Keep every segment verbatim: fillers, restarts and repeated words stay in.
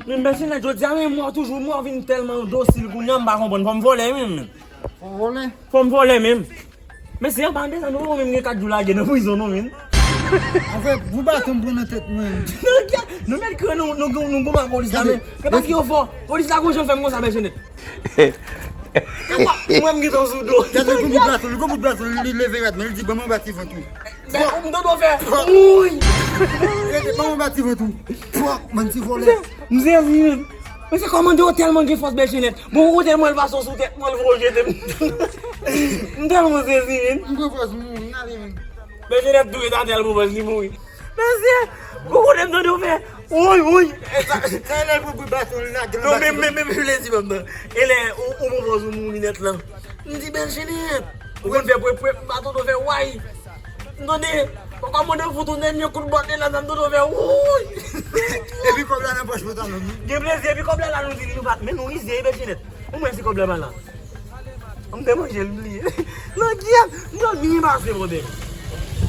Men Bèljenèt, jodi a menm, mwen toujou, mwen vin tèlman dosil kounye a, m pa konprann. Fò m vòlè menm. Fò vòlè? Fò m vòlè menm. Men se anba de sa, nou menm gen kat jou lage nan prizon, non, men. Anfèt, pou baton m pran nan tèt mwen. Nou mèt kre nou, nou, nou, nou goumen ak polis la, men. Se paske yo fò. Polis la gon jan fè m konsa, Bèljenèt. E kwa, mwen m gentan sou do. Gade gon bout baton, gon bout baton, li leve rad, men li di, "Ban mwen bati vant ou." Men, m tande w fè. Wouy! Rete, ban mwen bati vant ou. Pwak, bann ti vòlè. M sezi, men. Men se kòmandè yo tèlman gen fòs, Bèljenèt. Bon, ou tèlman l pase sou tèt mwen, l voye jete m. M tèlman sezi, men. M pran fòs moun, ale, men. Bèljenèt tou ret atè, l pran fòs, li mouri. Mesye, ou konnen m tande w fè. Woy, woy. Sa lè pou bout baton lage nan. Non, men, men, men, men, lezi, banm nan. E lè ou, ou pran pòz ou mouri nèt lan. M di, Bèljenèt. Ou konn fè pwepwep, m pa tande w fè way. M tande, ou kòmande fout ou nèt, yon kout bòt, e la, m tande w fè woy. Epi kòb la nan pòch pantalon nou. Gen plezi, epi kòb la la, nou di li, nou pa, men nou rize, Bèljenèt. Ou mwen si kòb la pa la. M te manje l, m bliye. Nan kiyès? M dòmi pase, bòdè.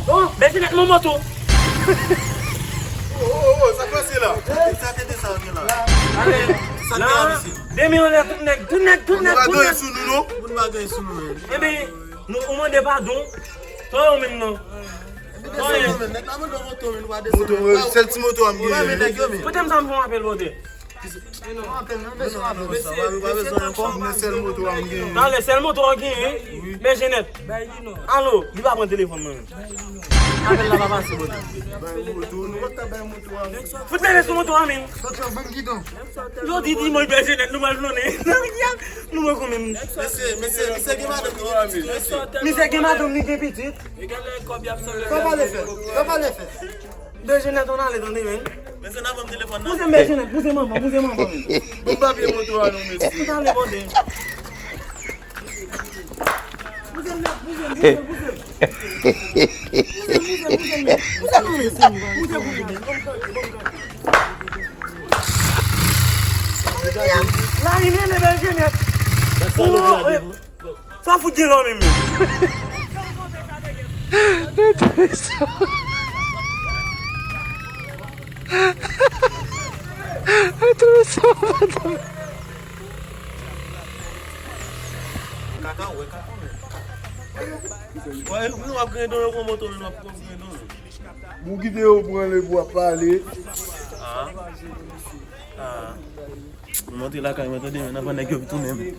Oh, Bèljenèt, mon moto. Oh, oh, oh, sa k pase la? Sa tete sa gen la. Ale, sa k gen la, mesye? Demi anlè, tout nèg, tout nèg, tout nèg, tout nèg. Moun pa gen sou nou, non? Moun pa gen sou nou, men. Ebyen, nou, ou mande padon. Tò yo menm, non. Epi desann yo menm, nèg la mande moto, men nou pa desann. Moto, sèl ti moto a m genyen. Kote m sa m fè yon apèl, bòdè? Talè, sèl moto a m genyen. Talè, sèl moto a w genyen? Wi. Bèljenèt. Alo, li pa pran telefòn mwen menm. Apèl la pa pase, bòdè. Bay moto, nou pa ka bay moto a. Fout mele sou moto a, men. Yo di dimanch, Bèljenèt, nou pral flannen. Nou pran kòb menm. Mesye, mesye, misye gen madanm, li gen pitit, mesye. Misye gen madanm, li gen pitit. Sa pale fè? Sa pale fè? Bèljenèt, ann ale, tande, men. Mesye, n a ban m telefòn nan. Pouse m, Bèljenèt, pouse manman, pouse manman, men. Bon, papye moto a non, mesye. Ann ale, bòdè. Pouse m, pouse m, pouse m, pouse m. Pouse m, pouse m, pouse m, men. Pouse m, pouse m, pouse m, pouse m. Lari, men, men, Bèljenèt. Sa fout gen lò menm. Kaka, wè kaka, men. Wè, nou ap grendon, yo pran moto, nou ap pran grendon. Bon, kite yo pran le pou ap pale. Ah. Ah. Mwen monte lakay mwen, tande, men, nan nèg yo tounen, men.